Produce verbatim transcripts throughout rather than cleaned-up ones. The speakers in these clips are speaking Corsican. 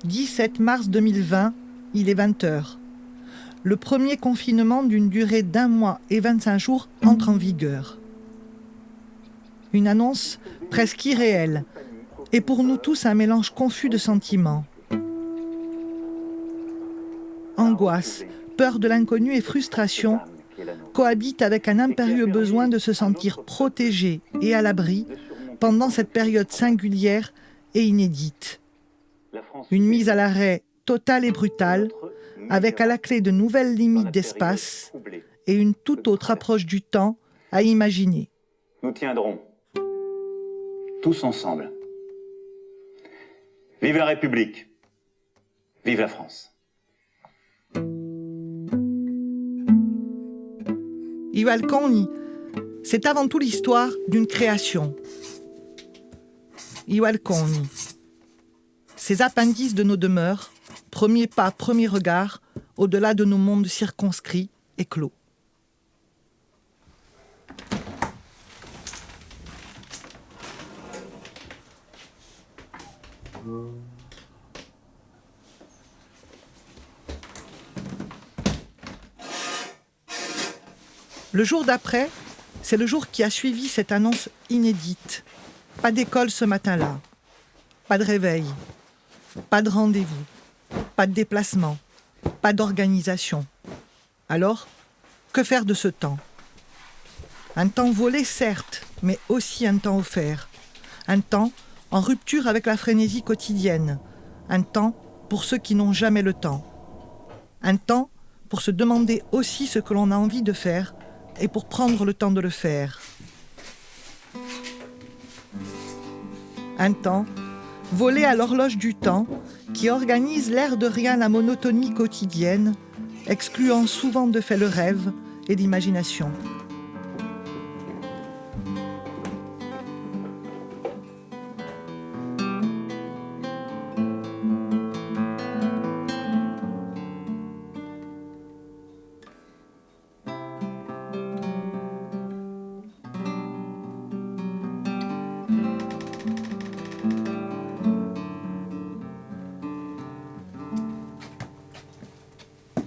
Dix-sept mars deux mille vingt, il est vingt heures. Le premier confinement d'une durée d'un mois et vingt-cinq jours entre en vigueur. Une annonce presque irréelle, et pour nous tous un mélange confus de sentiments. Angoisse, peur de l'inconnu et frustration cohabitent avec un impérieux besoin de se sentir protégé et à l'abri pendant cette période singulière et inédite. Une mise à l'arrêt totale et brutale, avec à la clé de nouvelles limites d'espace et une toute autre approche du temps à imaginer. Nous tiendrons, tous ensemble. Vive la République. Vive la France. I balconi, c'est avant tout l'histoire d'une création. I balconi, ces appendices de nos demeures, premier pas, premier regard, au-delà de nos mondes circonscrits et clos. Le jour d'après, c'est le jour qui a suivi cette annonce inédite. Pas d'école ce matin-là. Pas de réveil. Pas de rendez-vous. Pas de déplacement. Pas d'organisation. Alors, que faire de ce temps ? Un temps volé, certes, mais aussi un temps offert. Un temps en rupture avec la frénésie quotidienne. Un temps pour ceux qui n'ont jamais le temps. Un temps pour se demander aussi ce que l'on a envie de faire et pour prendre le temps de le faire. Un temps volé à l'horloge du temps qui organise l'air de rien la monotonie quotidienne, excluant souvent de fait le rêve et l'imagination.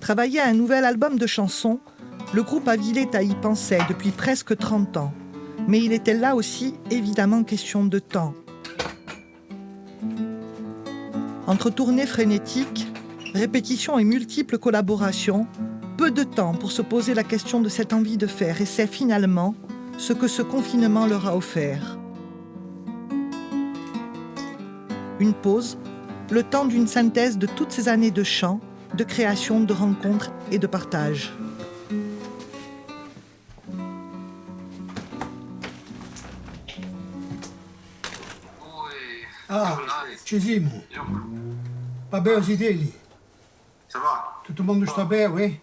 Travailler à un nouvel album de chansons, le groupe Aviletta y pensait depuis presque trente ans. Mais il était là aussi évidemment question de temps. Entre tournées frénétiques, répétitions et multiples collaborations, peu de temps pour se poser la question de cette envie de faire, et c'est finalement ce que ce confinement leur a offert. Une pause, le temps d'une synthèse de toutes ces années de chant, de création, de rencontres et de partage. Ah, ci simu. Và bè, o zitelli? Ça va? Tuttu u mondu stà bè, oui?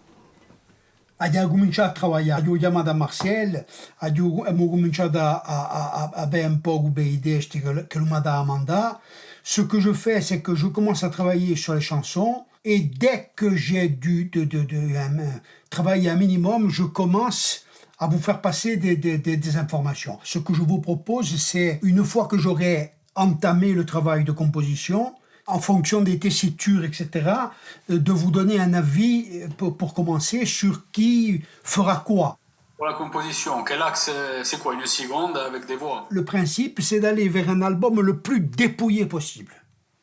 Aghju cuminciatu à travaglià, aghju chjamatu à Marcel, aghju, emu cuminciatu à, à, à, à vede un pocu per i testi chì, chì ellu m'hà da mandà. Ce que je fais, c'est que je commence à travailler sur les chansons et dès que j'ai du, de, de, de, un, un travail un minimum, je commence à vous faire passer des, des, des, des informations. Ce que je vous propose, c'est, une fois que j'aurai entamé le travail de composition, en fonction des tessitures, et cetera, euh, de vous donner un avis, euh, pour, pour commencer, sur qui fera quoi. Pour la composition, quel axe, c'est quoi, une seconde avec des voix ? Le principe, c'est d'aller vers un album le plus dépouillé possible.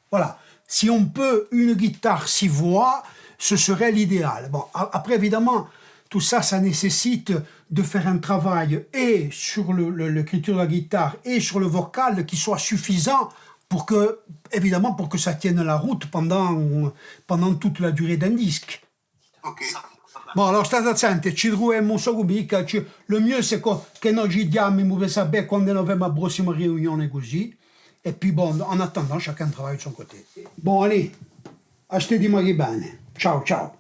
Voilà. Si on peut, une guitare, six voix, ce serait l'idéal. Bon, a-, après, évidemment, tout ça, ça nécessite de faire un travail et sur le, le, l'écriture de la guitare et sur le vocal qui soit suffisant pour que, évidemment, pour que ça tienne la route pendant, pendant toute la durée d'un disque. Ok. Bon, allora state à sente, ci truvemu, ùn sò micca, ci, le mieux c'est que, chì no ci chjamimu per sapè quandu no femu a prossima riunione cusì, et puis bon, en attendant, chacun travaille de son côté. Bon, allez, à st'ultima chì vene. Ciao, ciao.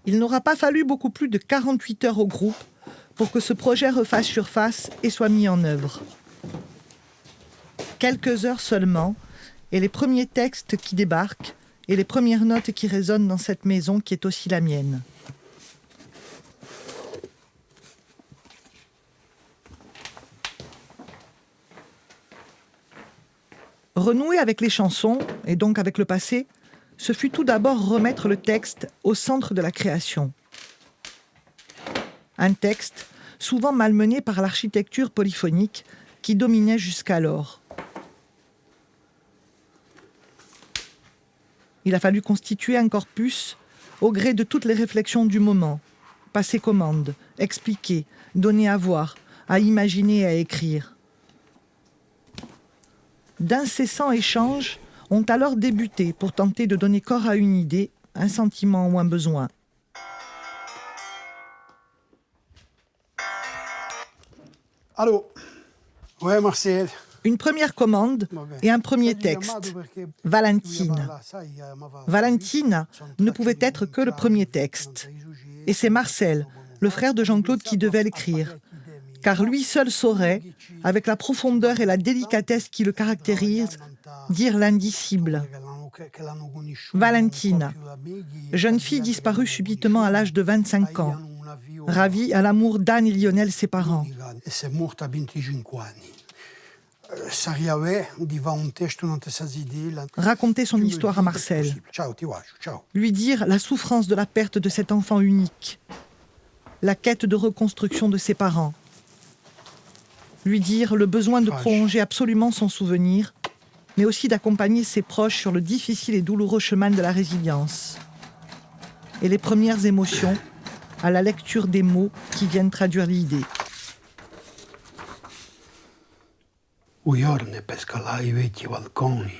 Il n'aura pas fallu beaucoup plus de quarante-huit heures au groupe pour que ce projet refasse surface et soit mis en œuvre. Quelques heures seulement, et les premiers textes qui débarquent, et les premières notes qui résonnent dans cette maison qui est aussi la mienne. Renouer avec les chansons, et donc avec le passé, ce fut tout d'abord remettre le texte au centre de la création. Un texte souvent malmené par l'architecture polyphonique qui dominait jusqu'alors. Il a fallu constituer un corpus au gré de toutes les réflexions du moment, passer commande, expliquer, donner à voir, à imaginer et à écrire. D'incessants échanges ont alors débuté pour tenter de donner corps à une idée, un sentiment ou un besoin. Allô ? Ouais, Marcel. Une première commande et un premier texte. Valentina. Valentina ne pouvait être que le premier texte. Et c'est Marcel, le frère de Jean-Claude, qui devait l'écrire. Car lui seul saurait, avec la profondeur et la délicatesse qui le caractérisent, dire l'indicible. Valentina, jeune fille disparue subitement à l'âge de vingt-cinq ans, ravie à l'amour d'Anne et Lionel, ses parents. È s'hè morta à vinticinque anni. Eh, saria bè di fà un testu nant'à sta zitella. Raconter son histoire à Marcel. Ciao, ti baciu, ciao. Lui dire la souffrance de la perte de cet enfant unique, la quête de reconstruction de ses parents. Lui dire le besoin de prolonger absolument son souvenir, mais aussi d'accompagner ses proches sur le difficile et douloureux chemin de la résilience. Et les premières émotions à la lecture des mots qui viennent traduire l'idée. U ghjornu hè per scalà i vechji balconi,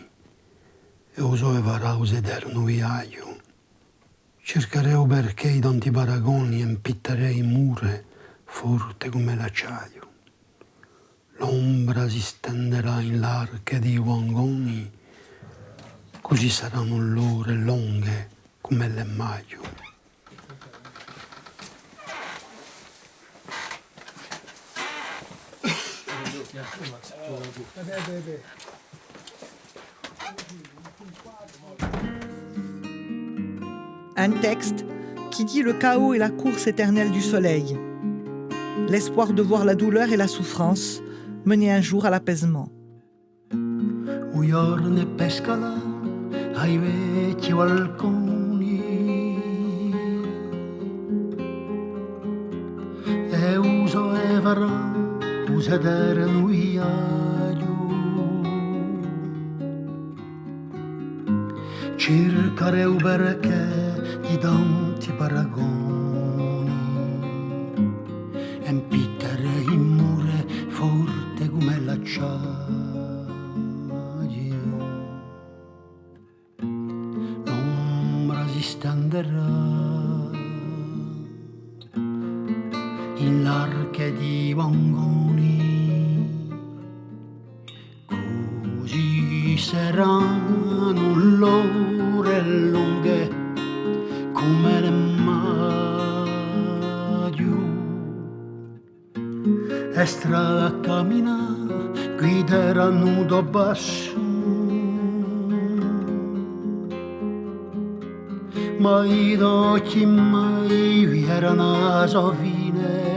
è u sole farà u so eternu viaghju. Circarè u perchè di tanti paragoni è impittarè i mure forte cum'è l'acciaghju. L'ombra si stenderà in l'arche di i vangoni, cusì saranu l'ore longhe cum'è l'emagliu. Un texte qui dit le chaos et la course éternelle du soleil. L'espoir de voir la douleur et la souffrance mener un jour à l'apaisement. U ghjornu hè per scalà i vechji balconi, è u sole farà u so eternu viaghju. Circarè u perchè di tanti paragoni, è impittarè i mure forte cum'è l'acciaghju. L'ombra si stenderà in l'arche di i vangoni, cusì saranu l'ore longhe cum'è l'emagliu. È strade à caminà guideranu da bassu, ma i d'ochji mai videranu a so fine.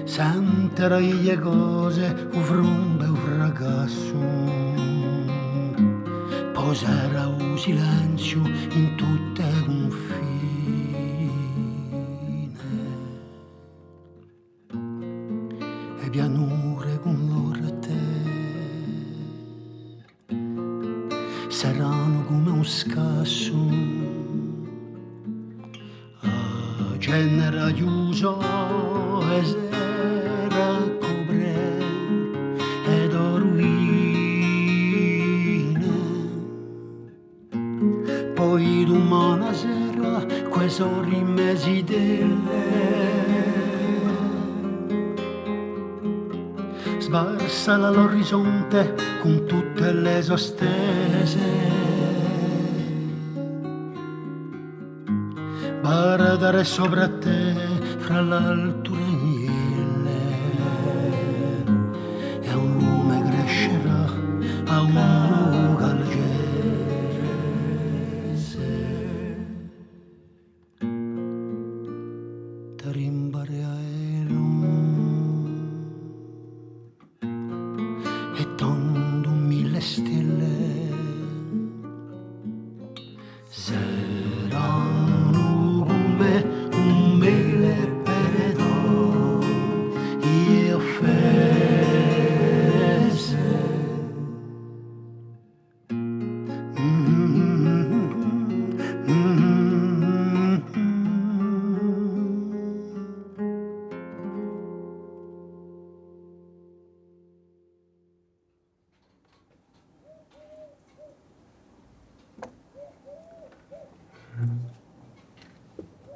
Sentirà e cose, u frondu è u fracassu, po sarà u silenziu in tutte e cunfine. E pianure cun l'orte saranu cum'è un scassu. A cenera chjusa è sera copre è ruine. Poi dumane sera, quì sò e me zitelle, sbarza à l'orizonte cun tutte e so stelle. Guardare sopra à tè fra l'alture è un lume crescerà à un nuovu calcere. Tarimbare a elu.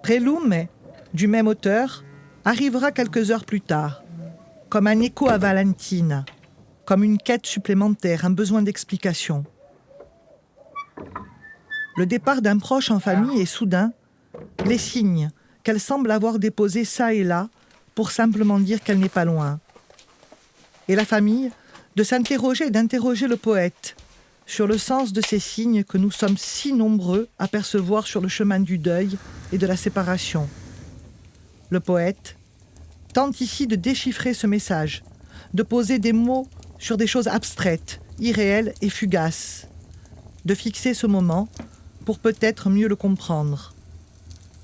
Près l'homme, du même auteur, arrivera quelques heures plus tard, comme un écho à Valentina, comme une quête supplémentaire, un besoin d'explication. Le départ d'un proche en famille est soudain, les signes qu'elle semble avoir déposés çà et là pour simplement dire qu'elle n'est pas loin. Et la famille, de s'interroger et d'interroger le poète sur le sens de ces signes que nous sommes si nombreux à percevoir sur le chemin du deuil et de la séparation. Le poète tente ici de déchiffrer ce message, de poser des mots sur des choses abstraites, irréelles et fugaces, de fixer ce moment pour peut-être mieux le comprendre.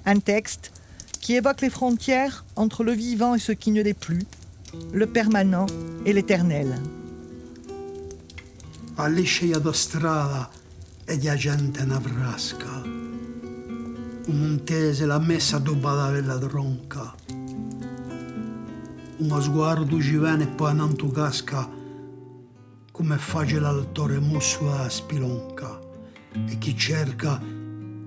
Un texte qui évoque les frontières entre le vivant et ce qui ne l'est plus, le permanent et l'éternel. À l'iscia di a to strada hè ghjacente una frasca, cum'è intesa a messa dopu à a bella tronca. Un sguardu ci vene è po nantu casca, cum'è face l'altore mussu da a spilonca, è chì cerca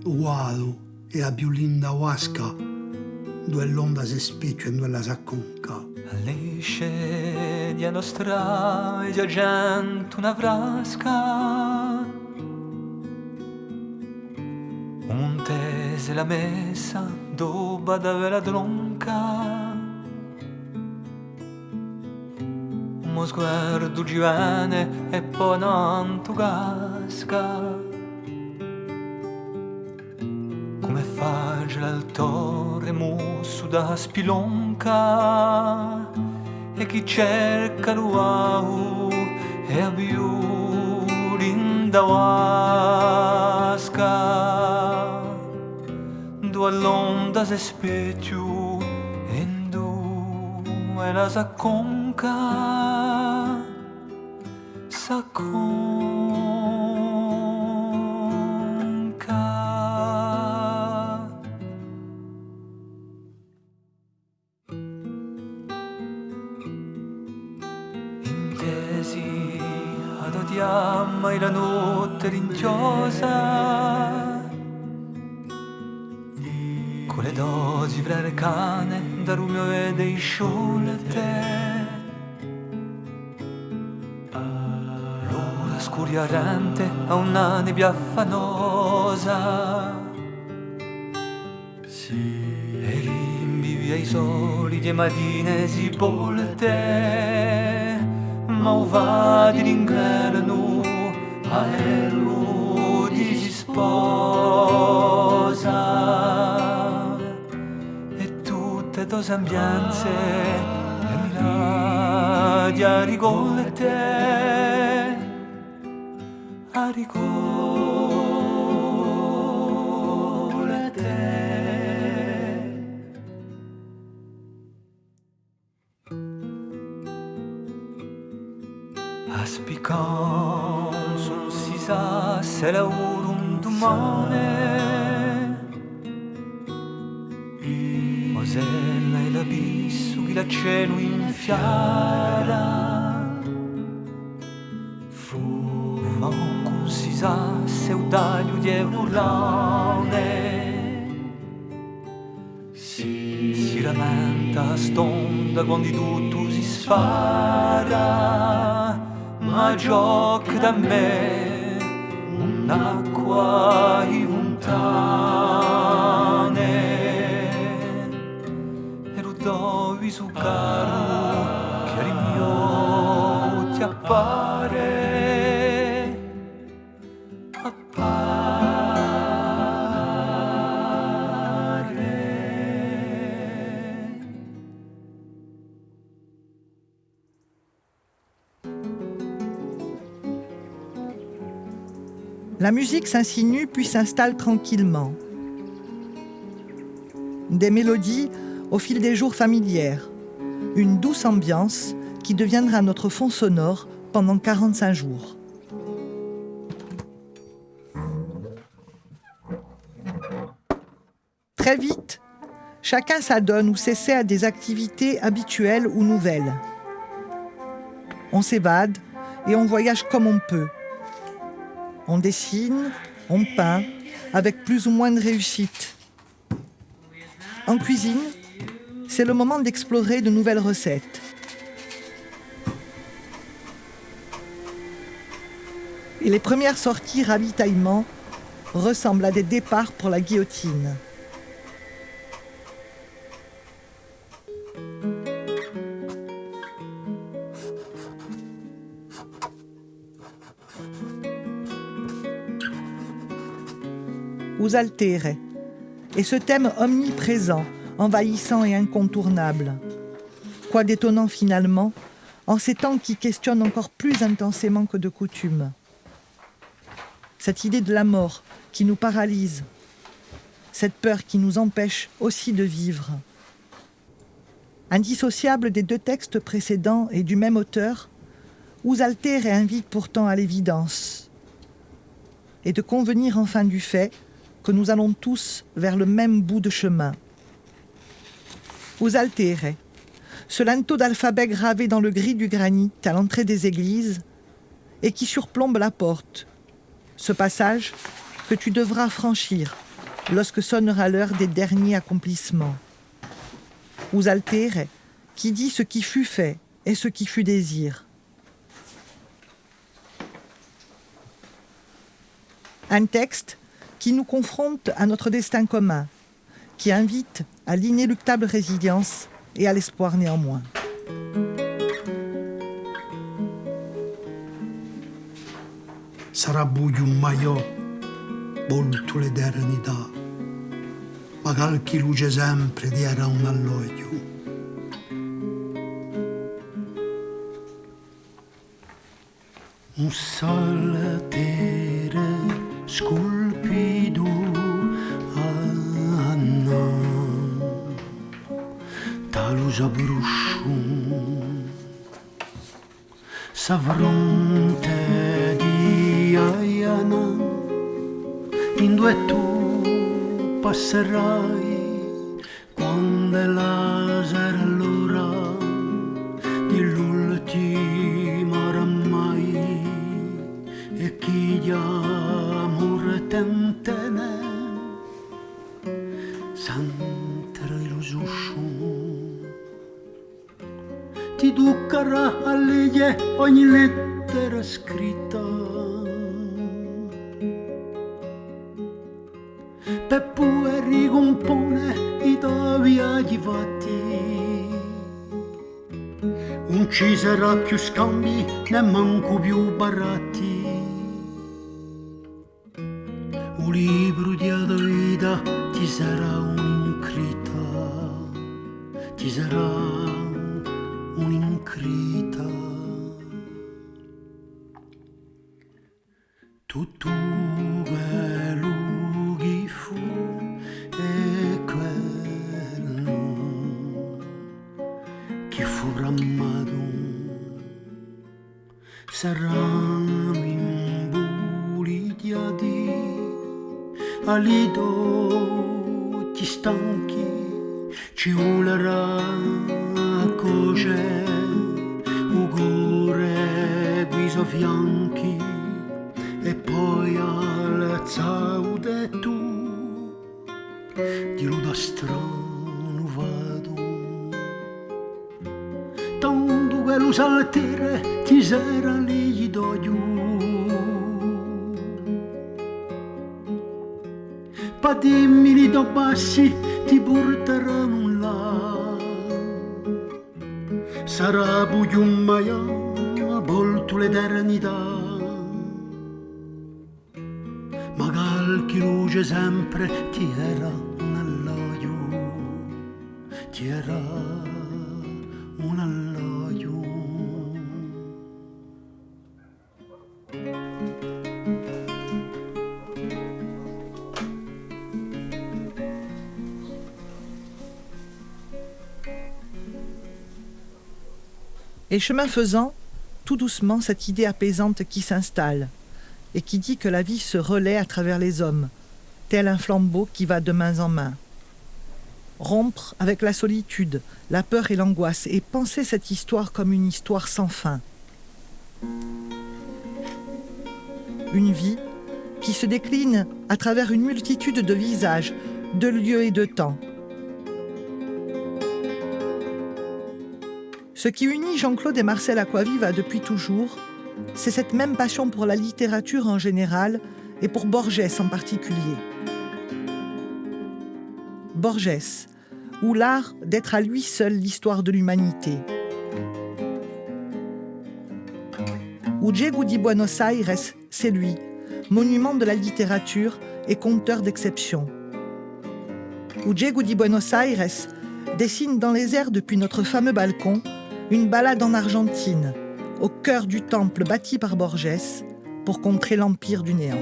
u quadru è a più linda vasca, induve l'onda si spechja è induve ella s'acconca. À l'iscia di a nostra ghjacente una frasca, cum'è intesa a messa dopu à a bella tronca. Un sguardu ci vene è po nantu casca, cum'è face l'altore mussu da a spilonca, è chì cerca u quadru è a più linda vasca, induve l'onda si spechja è induve ella s'acconca, s'acconca. Intesi a to chjama in a notte rinchjosa, cù e dosi frarcane da rumore di sciolette. L'ora scura arrente à una nebbia affanosa. È rinvia i soli di e matine sipolte, ma u fà di l'invernu à ellu di si sposa. È tutte e to sembianze è mirate à ricolte. À ricolte. À spiccà ùn si sà s'ellu hè un dumane, o s'ellu hè l'abissu chì l'accielu infiara. Mancu ùn si sà s'ellu hè u tagliu di e furlane. Si, si ramenta à st'onda quandu tuttu si sfara, ma ghjocca da mè un'acqua di funtane. È u to visu caru chì à l'ochji ti appare, appare. La musique s'insinue puis s'installe tranquillement. Des mélodies au fil des jours familières. Une douce ambiance qui deviendra notre fond sonore pendant quarante-cinq jours. Très vite, chacun s'adonne ou s'essaie à des activités habituelles ou nouvelles. On s'évade et on voyage comme on peut. On dessine, on peint, avec plus ou moins de réussite. En cuisine, c'est le moment d'explorer de nouvelles recettes. Et les premières sorties ravitaillement ressemblent à des départs pour la guillotine. Us altère. Et ce thème omniprésent, envahissant et incontournable. Quoi d'étonnant finalement, en ces temps qui questionnent encore plus intensément que de coutume ? Cette idée de la mort qui nous paralyse, cette peur qui nous empêche aussi de vivre. Indissociable des deux textes précédents et du même auteur, Us altère invite pourtant à l'évidence et de convenir enfin du fait que nous allons tous vers le même bout de chemin. Us altère, ce linteau d'alphabet gravé dans le gris du granit à l'entrée des églises et qui surplombe la porte, ce passage que tu devras franchir lorsque sonnera l'heure des derniers accomplissements. Us altère, qui dit ce qui fut fait et ce qui fut désir. Un texte qui nous confronte à notre destin commun, qui invite à l'inéluctable résilience et à l'espoir néanmoins. Sarà bughju maiò, voltu l'eternità, ma calchi luce sempre ti darà un alloghju. Un saltere sculpitu à Annà, da lu so brusciu, sta fronte di Aianà, induve tù passerai quand'ella sarà l'ora di l'ultimu oramai, è chì ghjà amore tentene, sentirà lu susciu, ti tuccarà à leghje ogni lettera scritta. Pè pudè ricumpone i to viaghji fatti. Ùn ci sarà più scambi, nè mancu più baratti. U libru di a to vita ti sarà un'incritta, ti sarà un'incritta. Tuttu quellu chì fù è quellu chì fù brammatu saranu imbulighjati à li to ochji stanchi. Ci vulerà à coce u core cù i so fianchi, è poi alzà u tettu di lu to stranu fatu. Tandu chì lu saltere ti serà lighjitu ghjù. Pà dimmi li to passi ti purteranu là. Sarà bughju maiò, voltu l'eternità. Ma calchi luce sempre ti era un alloghju, ti era un alloghju. Et chemin faisant, tout doucement, cette idée apaisante qui s'installe et qui dit que la vie se relaie à travers les hommes, tel un flambeau qui va de main en main. Rompre avec la solitude, la peur et l'angoisse et penser cette histoire comme une histoire sans fin. Une vie qui se décline à travers une multitude de visages, de lieux et de temps. Ce qui unit Jean-Claude et Marcel Acquaviva depuis toujours, c'est cette même passion pour la littérature en général et pour Borgès en particulier. Borgès, ou l'art d'être à lui seul l'histoire de l'humanité. U Ciecu di Buenos Aires, c'est lui, monument de la littérature et conteur d'exception. U Ciecu di Buenos Aires dessine dans les airs depuis notre fameux balcon une balade en Argentine, au cœur du temple bâti par Borgès pour contrer l'empire du néant.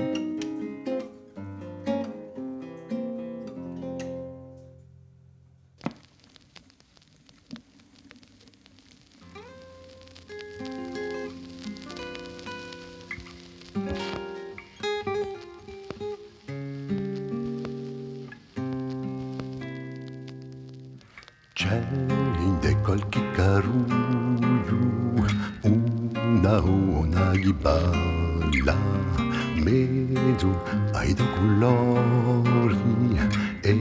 Ci hè ind'è qualchì carrughju una donna chì balla, mezu à i to culori, è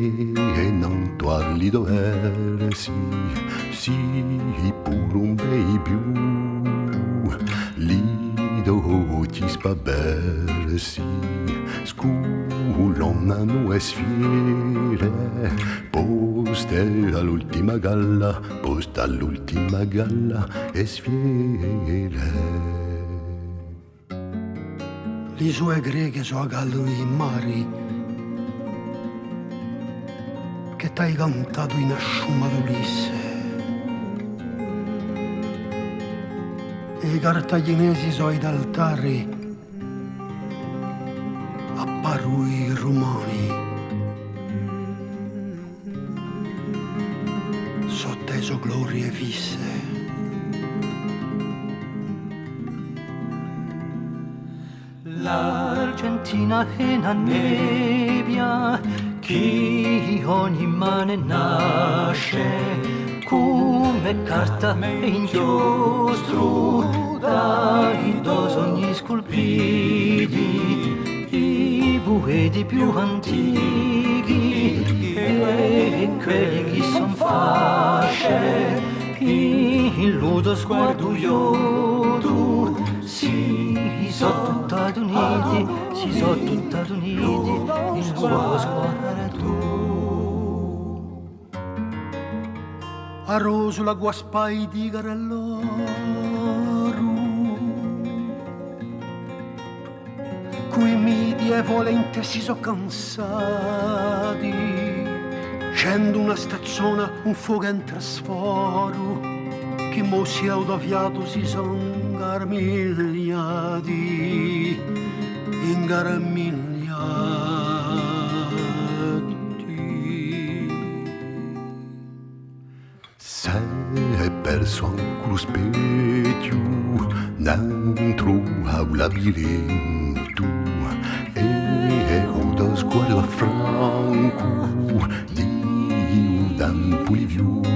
nantu à li to versi, sì puru un pè più, li to ochji spabersi, sculonanu e sfiere, poste à l'ultima galla, poste à l'ultima galla e sfiere. L'isule greche sò a galla di mari chì t'hà cantatu in a sciumma d'Ulisse. È i Cartaginesi sò i to altari à paru di i Rumani. Sottu à e so glorie fisse. L'Argentina hè una nebbia chì ogni mane nasce, cum'è carta è inchjostru, da i to sogni sculpiti, i pueti più antichi è quelli chì sò in fasce, in lu to sguardu ghjocu, si sò tutti uniti, si sò tutti uniti, in lu to sguardu. A rosula guaspaiti caralloru, cù i miti è i volenti si sò cansati, cendu una stazzona, un focu è un trasforu, chì mossi à u to fiatu si sò ingarmigliati, ingarmigliati. S'hè persu ancu lu spechju, nentru à u labirintu, è u to sguardu francu di u tempu di fiumi.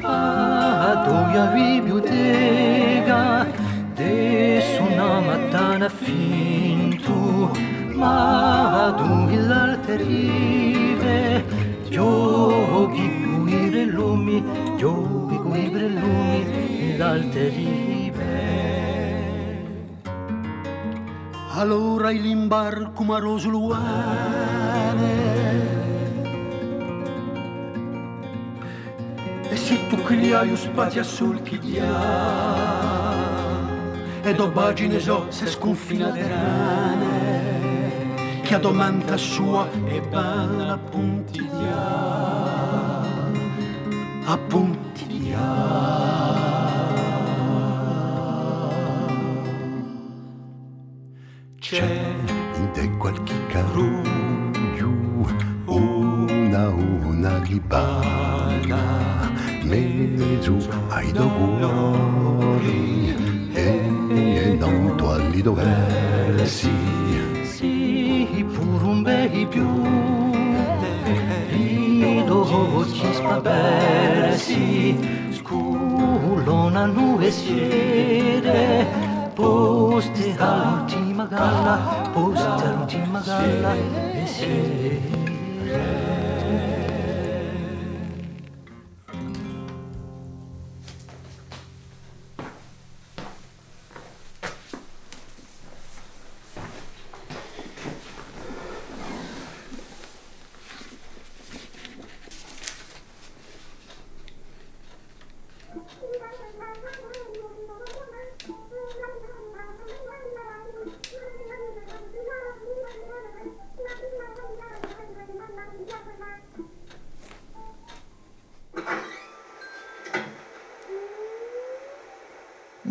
A to biblioteca, di suna matana fintu, ma tù in l'alta rive, ghjochi cù i brillumi, ghjochi cù i brillumi, in l'alta rive. Allora i l'imbarcu, ma rosulu vene. È sì tù chì li hai u spaziu à sulchighjà, è e to pagine sò e scunfine terrene, chì a to mente sua hè bella à puntighjà, à puntighjà. Ci hè ind'è qualchì carrughju una, una chì balla, mezu à i to culori, è, è nantu à li to versi. Sì puru un pè più, i to ochji spapersi, sculonanu e siere, poste à l'ultima galla, poste à l'ultima galla, e siere.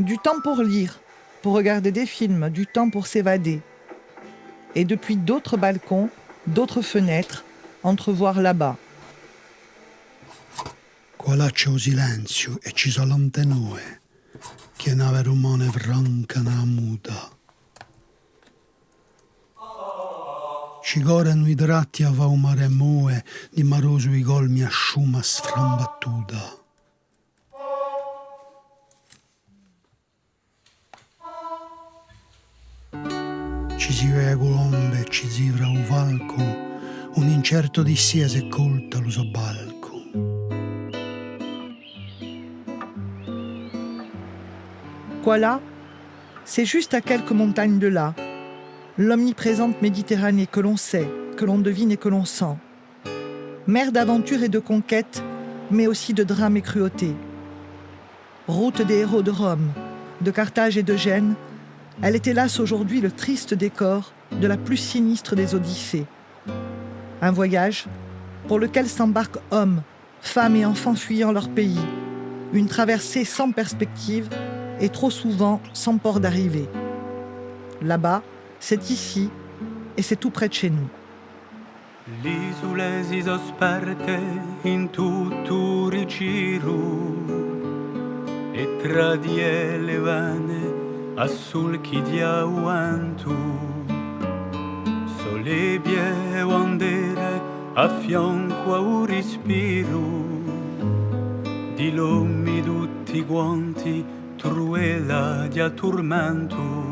Du temps pour lire, pour regarder des films, du temps pour s'évader. Et depuis d'autres balcons, d'autres fenêtres, entrevoir là-bas. Quallà ci hè u silenziu è ci sò lantenoe, chì hè una vita umana è franca, una muta. Ci correnu i tratti à fà u mare moe, di marosu i colmi a sciuma sframbattuta. Ci si vede culombe, ci zifra u falcu, un incertu di ssia s'hè coltu à lu so balcu. Quallà, c'est juste à quelques montagnes de là, l'omniprésente Méditerranée que l'on sait, que l'on devine et que l'on sent. Mer d'aventures et de conquêtes, mais aussi de drames et cruautés. Route des héros de Rome, de Carthage et de Gênes, elle est hélas aujourd'hui le triste décor de la plus sinistre des odyssées. Un voyage pour lequel s'embarquent hommes, femmes et enfants fuyant leur pays. Une traversée sans perspective et trop souvent sans port d'arrivée. Là-bas, c'est ici et c'est tout près de chez nous. L'isule si sò sparte in tuttu u rigiru, è trà di elle vane à sulchi di u ventu. Sò le vie bandere à fiancu à u rispiru di l'omi tutti quanti, truella di turmentu.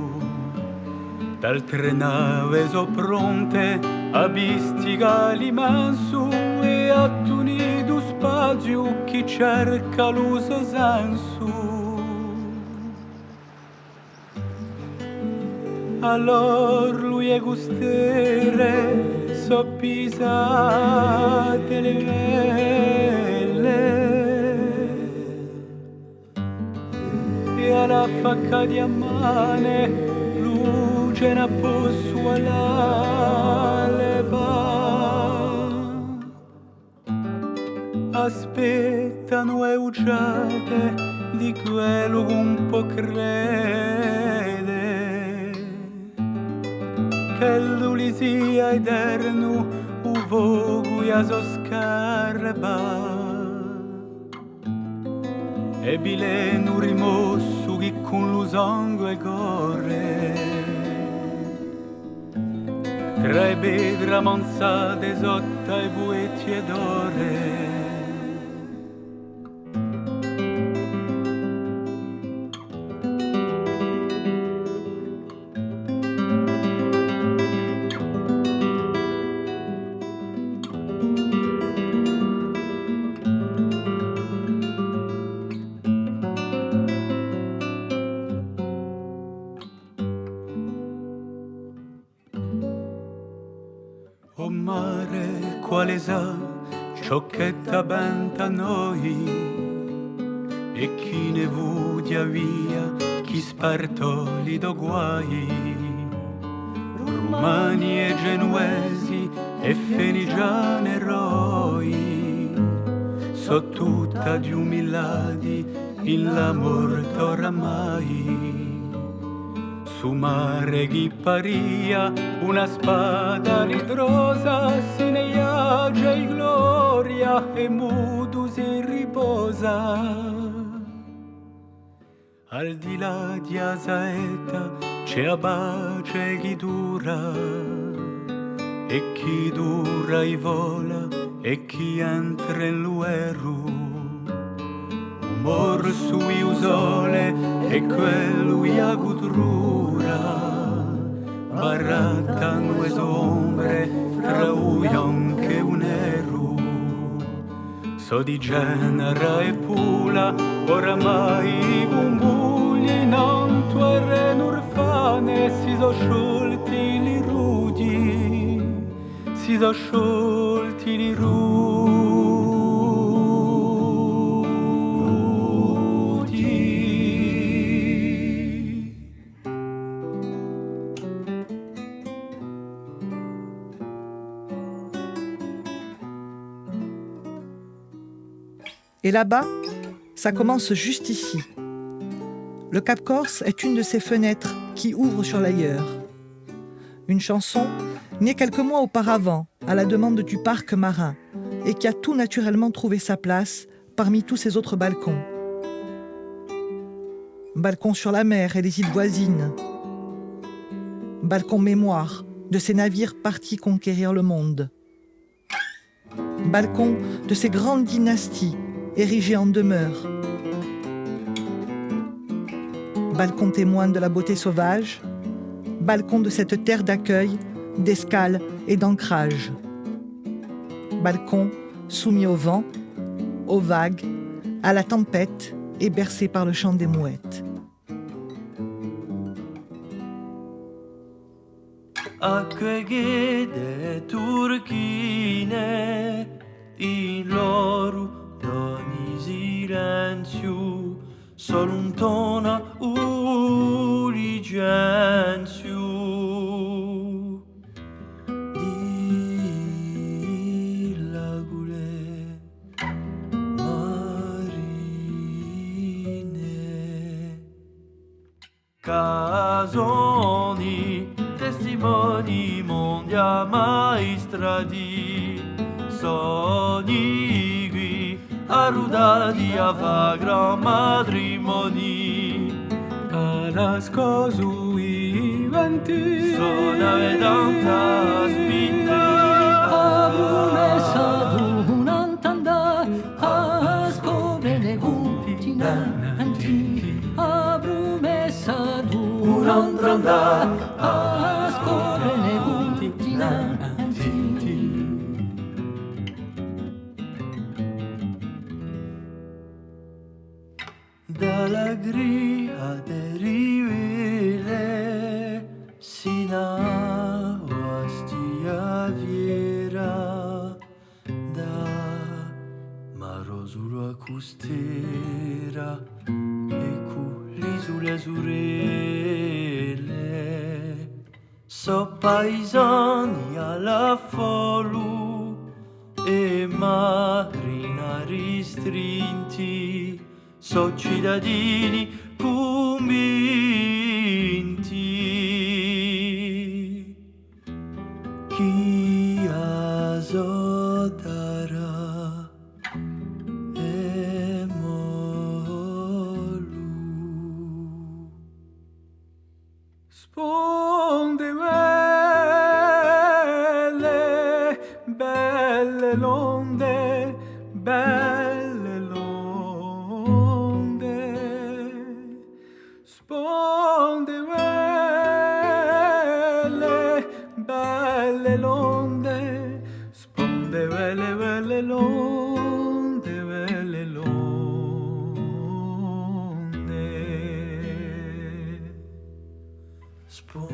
D'altre nave sò pronte à vistigà l'immensu è à tunì u spaziu chì cerca lu so sensu. À l'orlu e custere sò pisate le vele. È à l'affacca di a mane, luce n'appossu à l'alba. Aspettanu e uciate di quellu ch'ùn pò crede, ch'ellu li sia eternu u focu è a so scarpa. È vilenu rimossu chì cun lu sangue corre, trà e petre ammansate sottu à e puetie d'ore. O mare, quale sà ciò chì t'avventa à noi, è chì ne vughja via, chì spartò li to guai. Rumani è Genuesi è Feniciani eroi, sò tutti addumillati in la morte oramai. Su mare chì paria una spada ritrosa, si ne ghjace in gloria è mutu si riposa. Al di là di a saetta ci hè a pace chì dura, è chì dura i vola, è chì entre in lu veru. U morsu è u sole è quellu è a cutrura, barattanu e so ombre trà u biancu è u neru. Sò di Genara è Pula, oramai i cumpugni nantu à Renurfane, si sò sciolti li rudi. Si sò sciolti li rudi. Et là-bas, ça commence juste ici. Le Cap Corse est une de ces fenêtres qui ouvrent sur l'ailleurs. Une chanson née quelques mois auparavant à la demande du parc marin et qui a tout naturellement trouvé sa place parmi tous ces autres balcons. Balcon sur la mer et les îles voisines. Balcon mémoire de ces navires partis conquérir le monde. Balcon de ces grandes dynasties érigées en demeure. Balcon témoin de la beauté sauvage. Balcon de cette terre d'accueil, d'escale et d'ancrage. Balcon soumis au vent, aux vagues, à la tempête et bercé par le chant des mouettes. Acque chede turchine in l'oru d'ogni silenziu, s'alluntona u licenziu di l'agule marine. Chì soni testimoni mondi ammaestrati, soni quì arrutati à fà gran matrimoni. Hà nascosu i venti. Sona è tanta spinta. A prumessa d'un'antra andà à scopre ne continenti. A prumessa d'un'antra andà à scopre ne continenti. Da la Gria di Rivele sinu à Bastia Fiera, da Marosulu à Custera è cù l'isule surelle. Sò paisani à l'affolu è marinari strinti, sò citadini cunvinti chì a so tarra hè molu. Sponde belle, belle l'onde, belle l'onde. Sponde belle, belle l'onde, sponde belle, belle l'onde, belle l'onde. Sponde belle,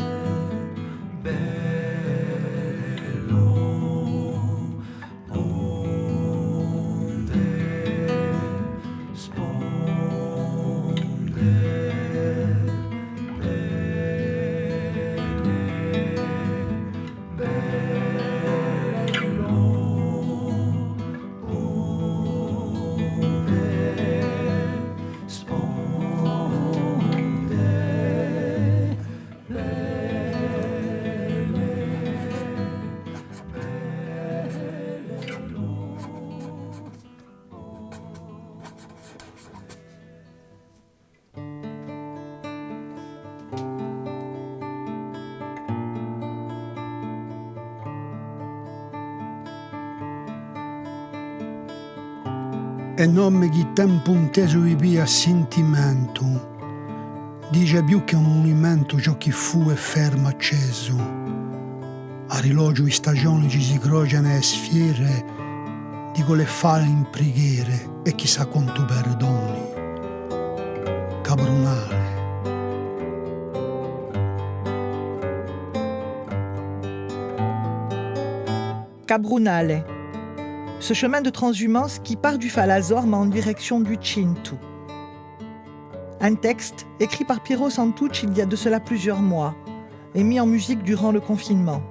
belle l'onde, sponde belle, belle l'onde. È un omu chì tempu intesu vi piglia à sintimentu, dice più chè un munimentu ciò chì fù è fermu accesu. À rilogiu i stagioni ci si crocianu e sfiere, dicu le fale in prighere è chissà quantu perdoni. Caprunale. Caprunale. Ce chemin de transhumance qui part du Falazorma en direction du Cintu. Un texte écrit par Piero Santucci il y a de cela plusieurs mois et mis en musique durant le confinement.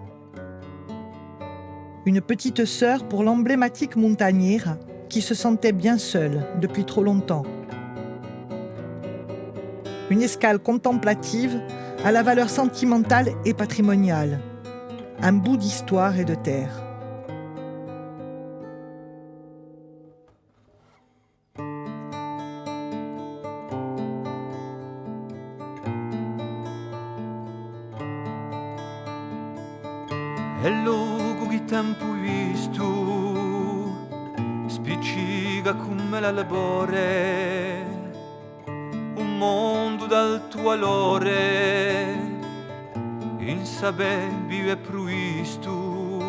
Une petite sœur pour l'emblématique montagnard qui se sentait bien seule depuis trop longtemps. Une escale contemplative à la valeur sentimentale et patrimoniale. Un bout d'histoire et de terre. È locu chì tempu vistu, spiccica cum'è l'albore, un mondu d'altu valore, in sapè vivu è pruvistu.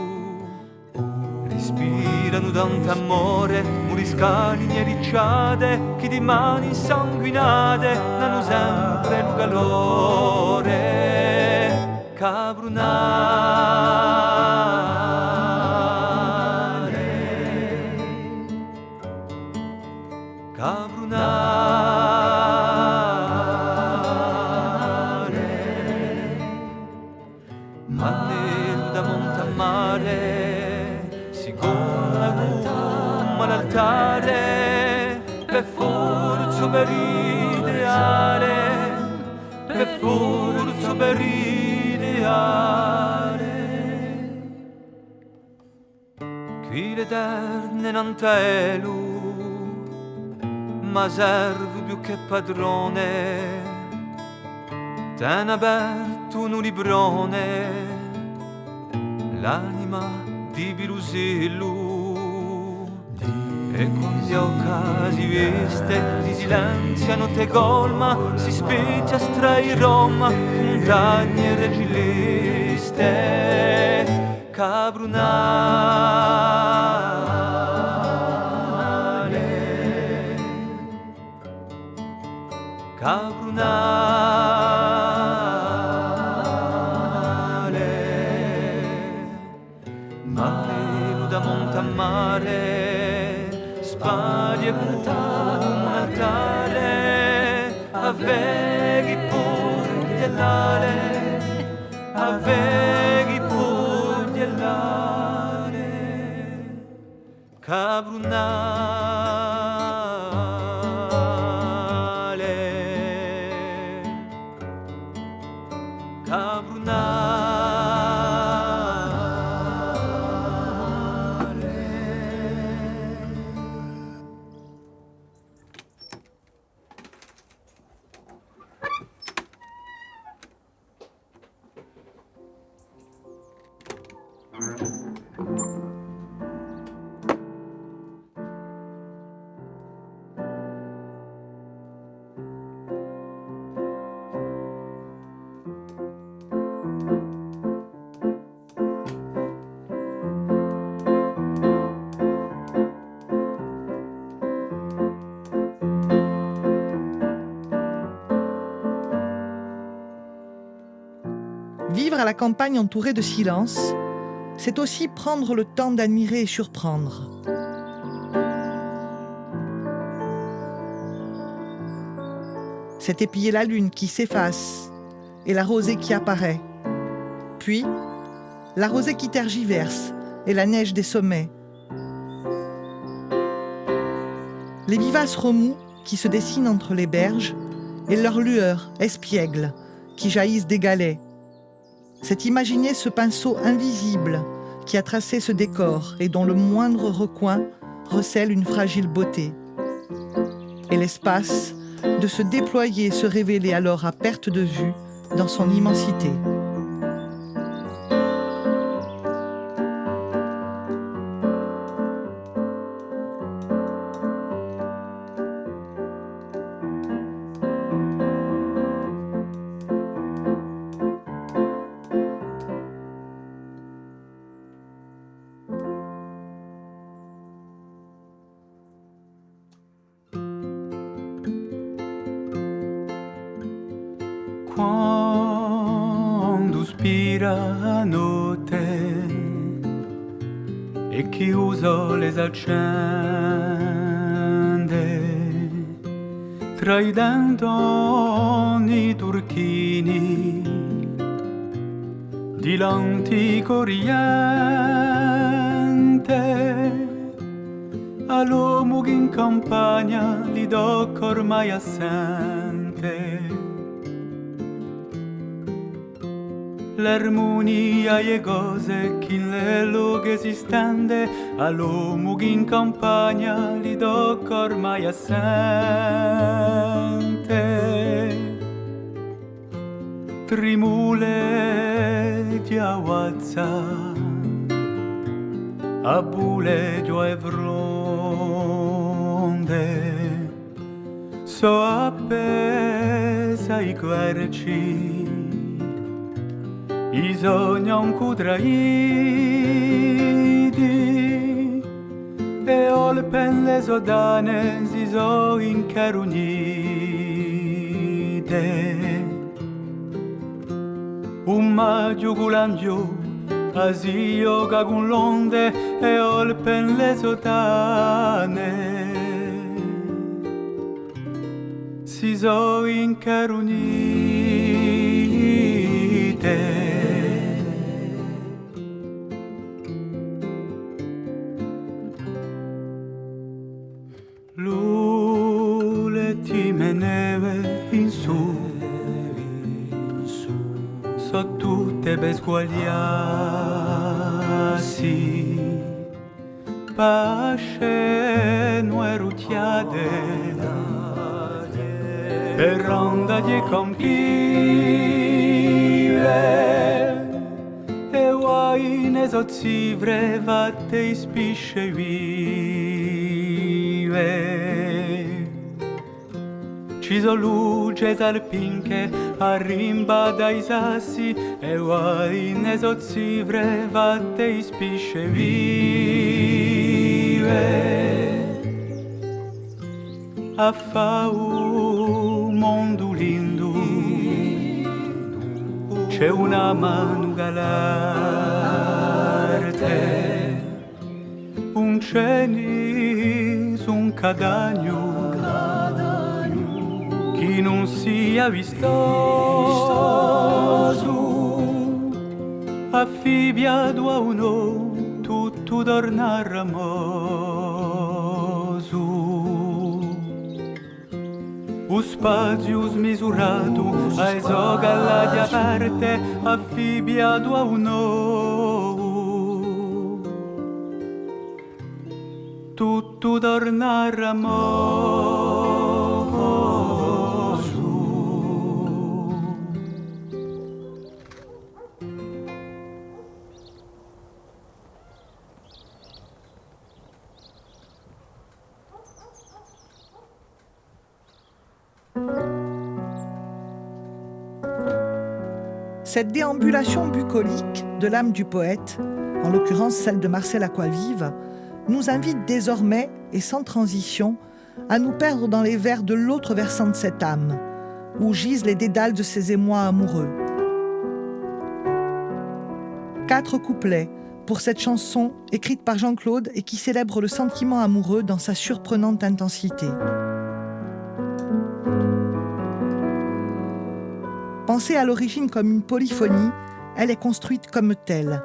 Rispiranu tant'amore, muriscani è ricciate, chì di mani insanguinate n'anu sempre lu calore. Caprunale, caprunale. Mannelu da monte à mare, si colla cum'è l'altare, per forza per ideale, per forza per ideale. Quì l'Eterne nant'à ellu, ma serve più chè patrone, tene apertu un librone, l'anima di Pirusellu. È quandu a bocca si veste di silenzia, notte colma, si spechja strada di Roma, muntagne regileste. Caprunale, caprunale, mannelu da monte à mare, spaglia cum'è un altare, a veghi pur di l'ale. A veghi pur di l'ale, caprunale, caprunale. Vivre à la campagne entourée de silence, c'est aussi prendre le temps d'admirer et surprendre. C'est épier la lune qui s'efface et la rosée qui apparaît. Puis, la rosée qui tergiverse et la neige des sommets. Les vivaces remous qui se dessinent entre les berges et leurs lueurs espiègles qui jaillissent des galets. C'est imaginer ce pinceau invisible qui a tracé ce décor et dont le moindre recoin recèle une fragile beauté. Et l'espace de se déployer et se révéler alors à perte de vue dans son immensité. Quandu spira a notte è chì u sole s'accende, trà i tendoni turchini di l'antico Oriente. Te, à l'omu chì in campagna li tocca ormai à sente. L'armunia di e cose chì in le loghe si stende, à l'omu chì in campagna li tocca ormai à sente. Trimule di a guazza, a bule di e fronde, sò appesi i querci, i sogni ancu traiti, e olpe in le sotane si sò incarunite. U maghju cù l'anghju, a si ghjoca cù l'onde, e olpe in le sotane si sò incarunite. L'ultime neve in sù, sò tutte per sguagliassi, pasce nuerucchiate, per andà di campive, e guaine sò zivre fatte i spisce vive. Ci sò luce salpinche arrimbate à i sassi, e guaine sò zivre fatte i spisce vive. À fà u mondu lindu ci hè una manu ch'hà l'arte. Ùn ci hè nisun cataniu chì ùn sia vistosu, affibbiatu à un omu tuttu torna ramosu. U spaziu smisuratu à e so callaghje aperte, affibbiatu à un omu, tuttu torna ramosu. Cette déambulation bucolique de l'âme du poète, en l'occurrence celle de Marcel Acquavive, nous invite désormais, et sans transition, à nous perdre dans les vers de l'autre versant de cette âme, où gisent les dédales de ses émois amoureux. Quatre couplets pour cette chanson écrite par Jean-Claude et qui célèbre le sentiment amoureux dans sa surprenante intensité. Pensée à l'origine comme une polyphonie, elle est construite comme telle.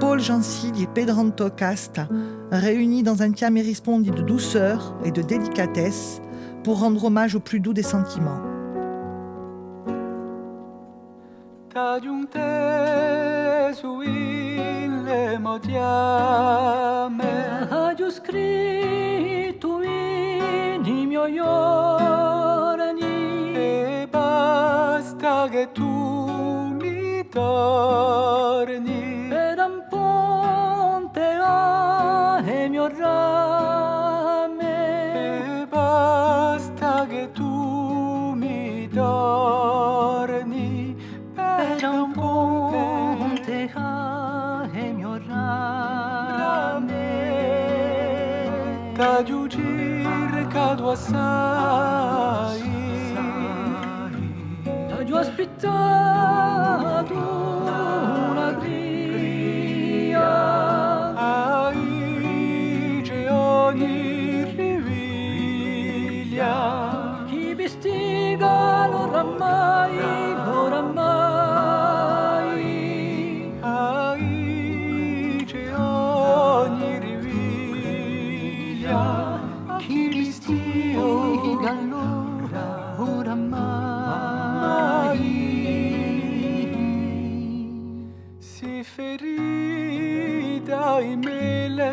Paul Gentili et Pedranto Casta, réunis dans un Chiami è rispondi de douceur et de délicatesse pour rendre hommage au plus doux des sentiments. T'aghju intesu in le mo chjame, t'aghju scrittu in i mo ghjorni, è basta chì tù mi torni per un ponte à e mo brame, è basta chì tù mi torni per un ponte à e mo brame. T'aghju circatu assai, t'aghju aspittatu una cria, à i giorni riviglia, chì vistiga l'oramai, l'oramai. Aici ogni Di ferita è mele,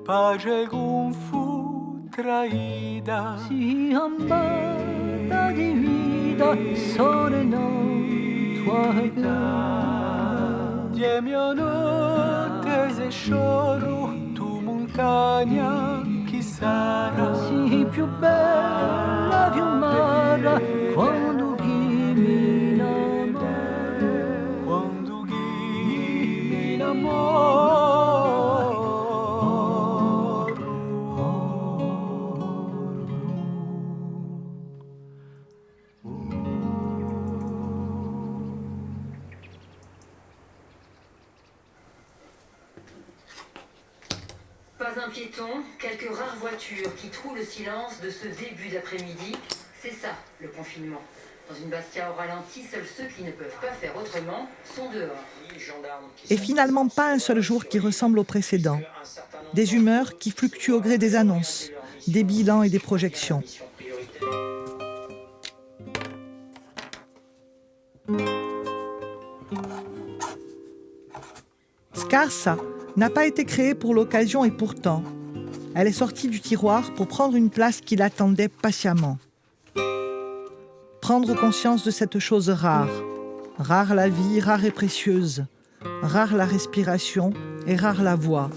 pace cunfu traita. Sì ambata di vita, sole no tua età. Di mia notte se sciorru, tu muntagna, chì sarà? Sì più bella fiumara, quandu chì mi innamoru. Quandu chì mi innamoru. Pas un piéton, quelques rares voitures qui trouent le silence de ce début d'après-midi. C'est ça, le confinement. Dans une Bastia au ralenti, seuls ceux qui ne peuvent pas faire autrement sont dehors. Et finalement, pas un seul jour qui ressemble au précédent. Des humeurs qui fluctuent au gré des annonces, des bilans et des projections. Scarsa n'a pas été créée pour l'occasion et pourtant, elle est sortie du tiroir pour prendre une place qui l'attendait patiemment. Prendre conscience de cette chose rare. Rare la vie, rare et précieuse. Rare la respiration et rare la voix.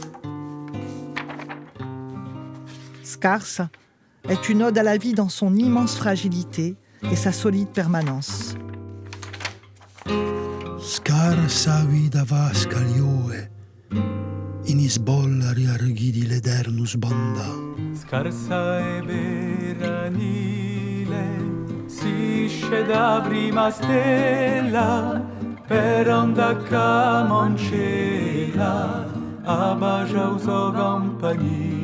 Scarsa est une ode à la vie dans son immense fragilité et sa solide permanence. Scarsa a vita fà scagliole, in i sbollari architi di l'eternu sbandà. Scarsa è vera Nile, s'isce da prima stella, per andà à Camancella, à bacià u so campanile.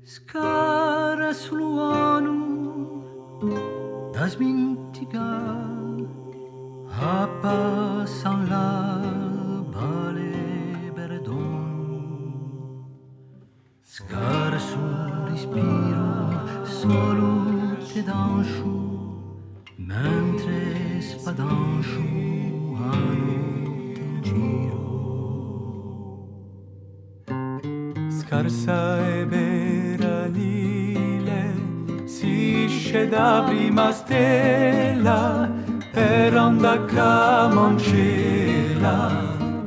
Scarsu l'annu da sminticà, à passà in la valle Verdonu. Scarsu rispiru, solu ti danciu, mentre spadanciu a notte in giru. Scarsa è vera Nile, s'isce da prima stella, per andà à Camancella,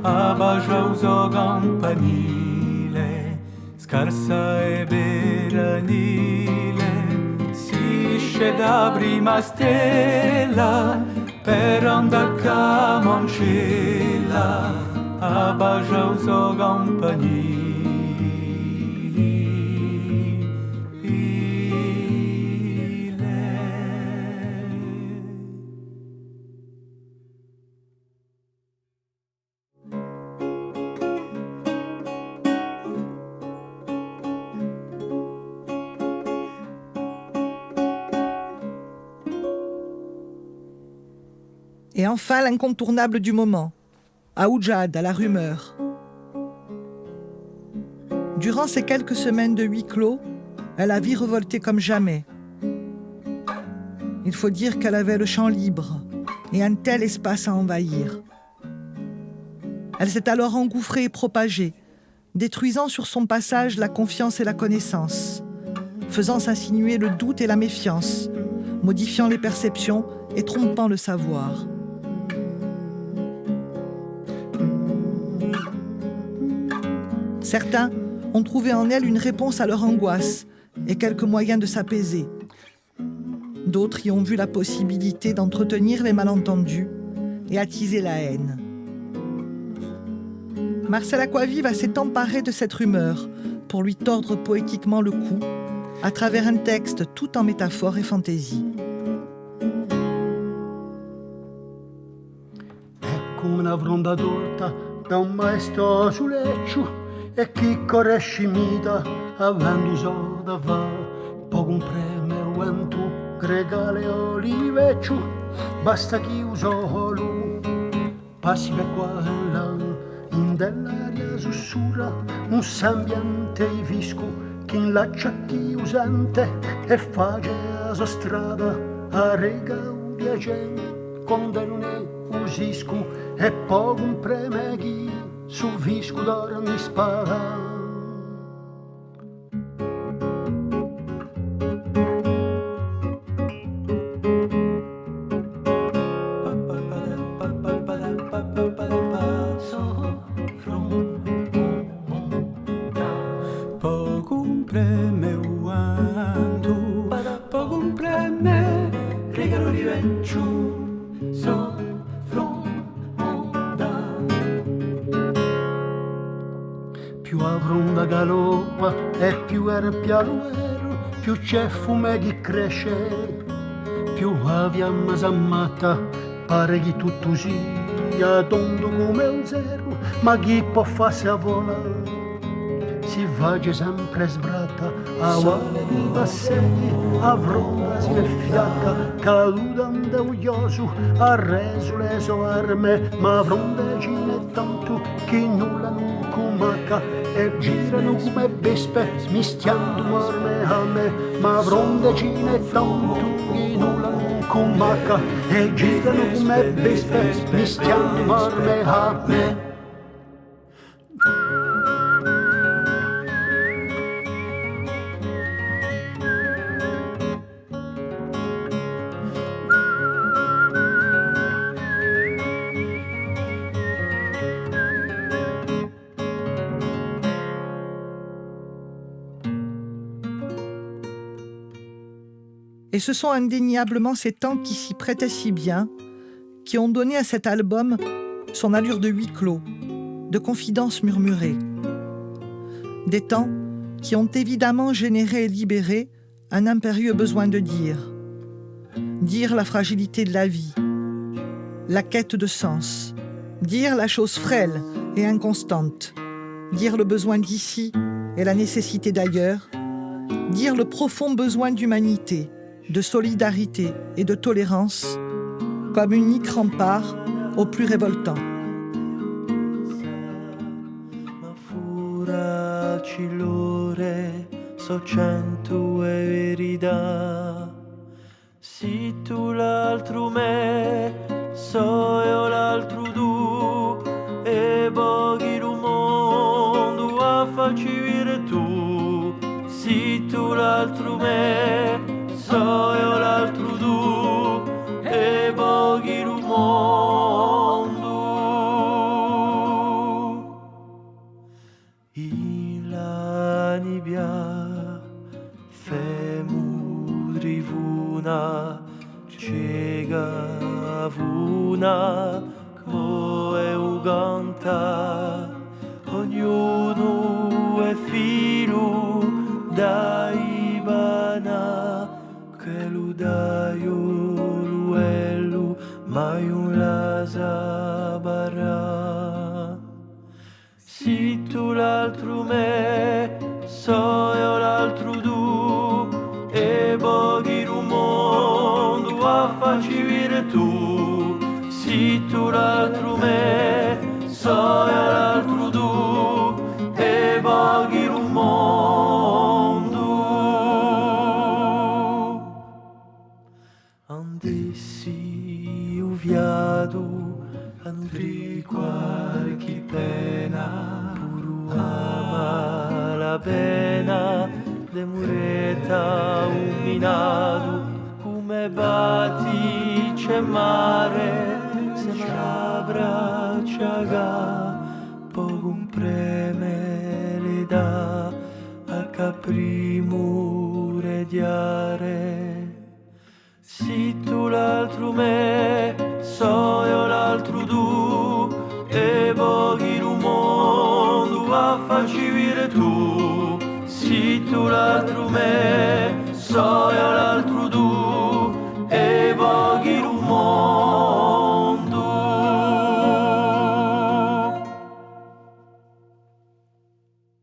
à bacià u so campanile. Scarsa è vera Nile, s'isce da prima stella, per andà à Camancella, à bacià u so campanile. Et enfin, l'incontournable du moment, Auggiada, la rumeur. Durant ces quelques semaines de huis clos, elle a virevolté comme jamais. Il faut dire qu'elle avait le champ libre et un tel espace à envahir. Elle s'est alors engouffrée et propagée, détruisant sur son passage la confiance et la connaissance, faisant s'insinuer le doute et la méfiance, modifiant les perceptions et trompant le savoir. Certains ont trouvé en elle une réponse à leur angoisse et quelques moyens de s'apaiser. D'autres y ont vu la possibilité d'entretenir les malentendus et attiser la haine. Marcel Acquaviva s'est emparé de cette rumeur pour lui tordre poétiquement le cou à travers un texte tout en métaphore et fantaisie. Eccu una fronda torta da un maestosu lecciu, è chì corre scimita, avendu sò da fà, pocu un preme u ventu, gregale o li vecciu, basta chì u solu passi per quà è là, in dell'aria sussura un s'ambiente di fiscu, In l'acciacchi u sente è face a so strada, arreca u piacè, quand'ellu ne usiscu, è po cumpreme chì su fiscu d'oru mi spara. Po cumpreme u vantu, po cumpreme rigalu di venciu, so fronda. Più a fronda galoppa è più hè pialueru, più ci hè fume chì cresce, più a fiamma s'ammatta, pare chì tuttu sia tondu cum'è un zeru, ma chì pò fassi a fola, si face sempre sbratta, a fola di passeggi, a fronda si ne fiatta, caduta in u chjosu, hà resu le so arme, ma a fronda ci n'hè tantu chì nulla ùn cumacca, è giranu cum'è vespe, mischjandu morme à me, ma a fronda ci n'hè tantu chì nulla ùn cumacca, è giranu cum'è vespe, mischjandu morme à me. Et ce sont indéniablement ces temps qui s'y prêtaient si bien, qui ont donné à cet album son allure de huis clos, de confidence murmurée. Des temps qui ont évidemment généré et libéré un impérieux besoin de dire. Dire la fragilité de la vie, la quête de sens, dire la chose frêle et inconstante, dire le besoin d'ici et la nécessité d'ailleurs, dire le profond besoin d'humanité, de solidarité et de tolérance comme unique rempart au plus révoltant. Ma fora ci l'ore, sò centu e verità. Sì tù l'altru mè, sò eiu l'altru tù, è pochi lu mondu a facci vide tù. Sì tù l'altru mè, sò eiu l'altru tù, è pochi lu mondu. In la nibbia femu trifuna, ceca funa, cum'è u cantà, ognunu hè figliu da i pana, quellu d'aiolu ellu, mai ùn la saparà. Sì tù l'altru mè, sò eiu l'altru tù, è pochi lu mondu a facci vide tù. Sì tù l'altru mè, sò eiu l'altru tù, è pochi lu mondu. Andessi u fiatu à nutrì qualchì pena, puru a mala pena, de muretta umminatu, cum'è batti c'è mare, semu à l'abbraccia ch'hà pocu impreme l'età, à caprimu reghjare. Sì tù l'altru mè, sò eiu l'altru tù, è pochi lu mondu a facci vide tù. Sì tù l'altru mè, sò eiu